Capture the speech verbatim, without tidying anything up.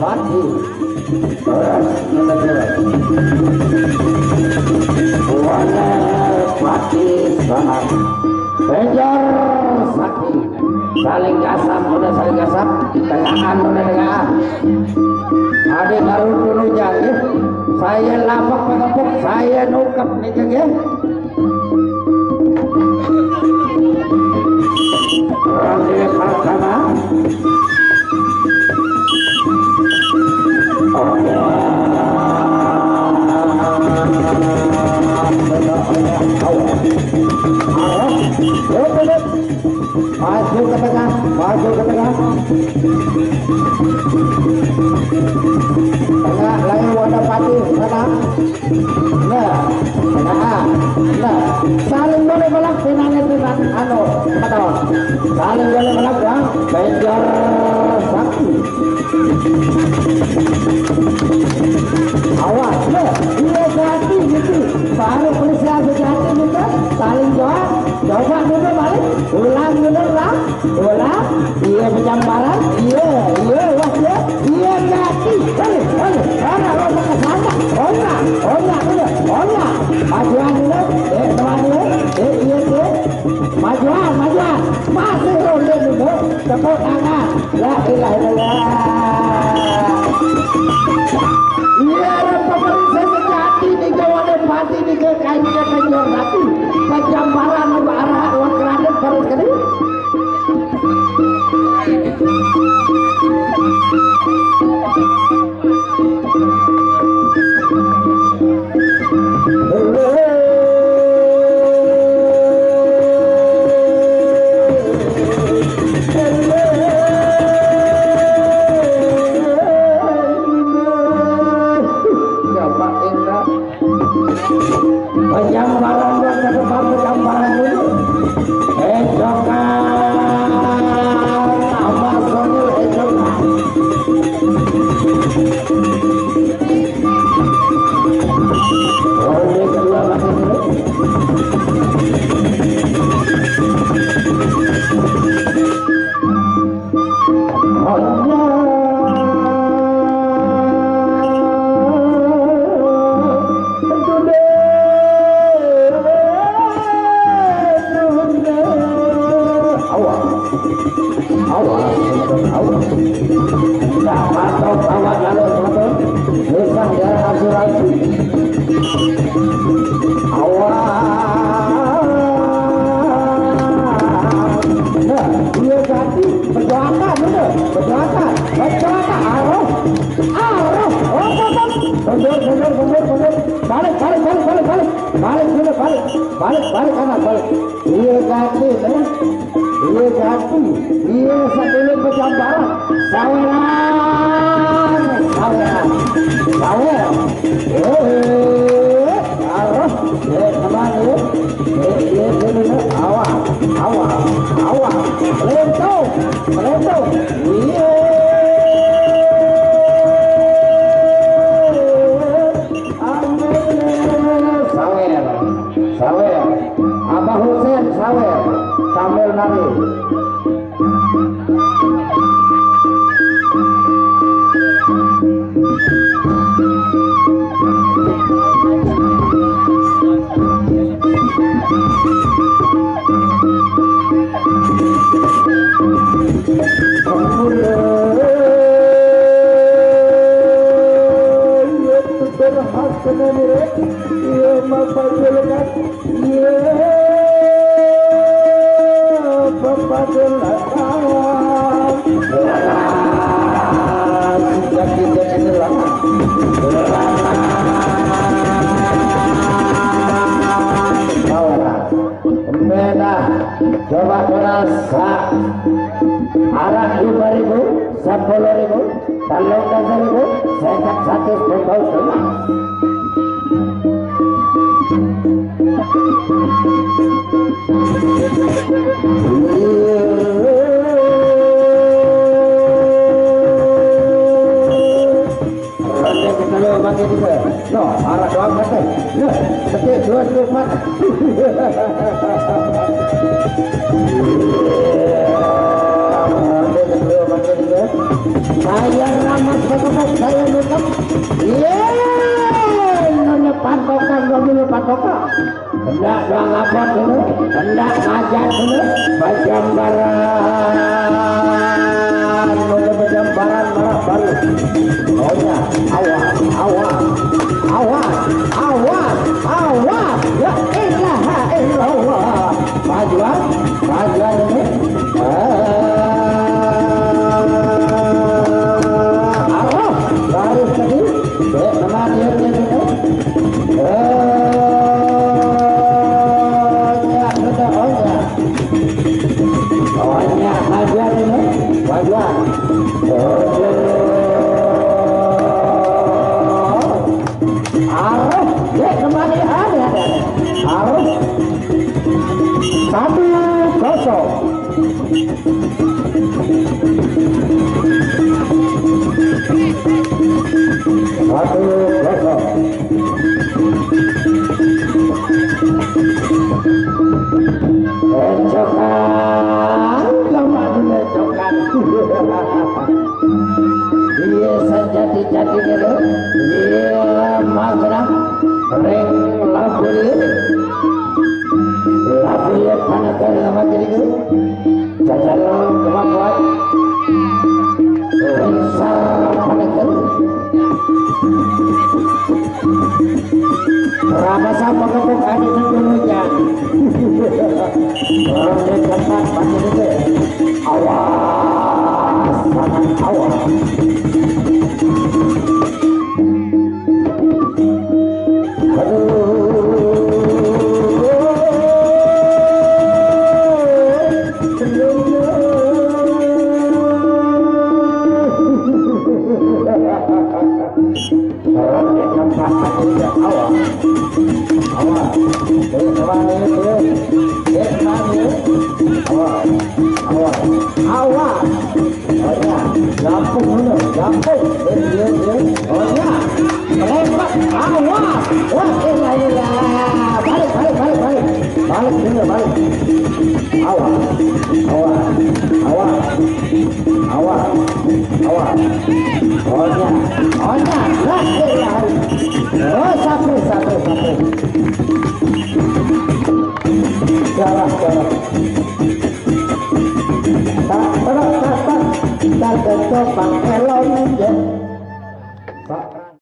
Pati. Terus, ini terus. Wane pati sanak. Penjor sakti. Saling gasap, udah saling gasap. Tengahan, udah tengahan. Ade baru dulu jari. Saya lapak pengepuk, saya nukep nih, ya. Ronde pertama. Oke. Maju ke tengah, maju ke tengah. Tengah, lain wadah pati sana. Nah, nah, nah. Saling boleh melak, pinane pinan, anu, betul. Saling boleh melak, ya. Penjor sakti. Awas, nah. Iya, jati gitu. Baru polisi aja jati gitu. Saling doang. Coba dulu balik. Ulang dulu, ulang. Bola, iya, penjamparan, iya, iya, wah, iya, iya, ganti, balik, balik, ora, ora, ke sana, ora, ora, udah, ora, majuan dulu, eh, teman dulu, eh, iya, iya, majuan, majuan, masih ronde dulu, tepuk tangan, la ilaha illallah. Iya, orang pemerintah sejati nih, kawan pati nih, ke kainnya penjual ratu, penjamparan, arah, arah, arah, keradet, baru sekali. Bapak Indra. Penyambaran buat ke depan, penyambaran dulu. Ejokan. Tambah Sonil ejokan. Ronde kedua lagi dulu. Awas. Awas, awas. Nggak patut awak lalu, teman-teman. Susah ya, asuransi. Awas. Nah, dia ganti. Perjuangan, udah. Perjuangan. Perjuangan. Arah. Arah. Hop, hop, hop. Mundur, mundur, mundur, mundur. Balik, balik, balik, balik, balik. Balik dulu, balik. Balik, balik, anak, balik. Iya, ganti, ya. Iya, ganti. Iya, sebelum berjambaran. Saweran. Saweran. Saweran. Eh, arah. Eh, kemana, ya? Eh, iya, iya, iya. Awas, awas, awas. Lento, lento. Iya. Amin. Sawer, sawer. Abah Husen sawer sambil nari. Iya, Bapak Julukan. Iya, Bapak Julukan. Sudah kita inilah. Beda. Coba kurasa. Arah lima ribu, sepuluh ribu, tolong kasih ribu, sekat satu pukul sebelas. Ronde kedua makin juga. No, arah doang kata. Nah, ketik dua puluh empat. Ronde kedua makin juga. Saya ramas betul, saya nutup. Iya, nyonya pantokan, nyonya pantokan. Hendak doang apa dulu? Hendak ngajak dulu? Bajambaran. Nyonya bajambaran marah baru. Oh ya, awas, awas, awas, awas, awas. La ilaha illallah. Pajuan, pajuan ini. Ah, arah, baris tadi. Dek, kemana dia, dia, dia? Oh, ya, sudah, oh, ya. Oh, ya, pajuan ini. Pajuan. Oh, arah, dek, kemana? Ada, ada, ada. Arah. Satu kosong. Satu kosong. Encokan, lemak dulu encokan. Iya, sejati-jati dulu. Iya, magerak. Ring labulir. Labulir paneker sama diriku. Jajaran kemampuan. Ring sar paneker. Rama sama kepung adi dulunya. Ronde keempat masih dulu. Awas, sangat awas. Awas. Awas. Awas. Awas. Awas. Awas. Oh ya, gampang mana? Gampang. Eh, dia, dia. Oh ya. Lompat. Awas. Wah, eh, lah, eh, lah. Balik, balik, balik, balik. Balik, dia, balik. Awas. Awas. Awas. Awas. Awas. Oh ya. Oh ya. Lah, eh, lah. Oh, satu, satu, satu. Darah, darah. Tak, tak, tak, tak. Tak, tak, tak, tak. Elon, ya. Tak.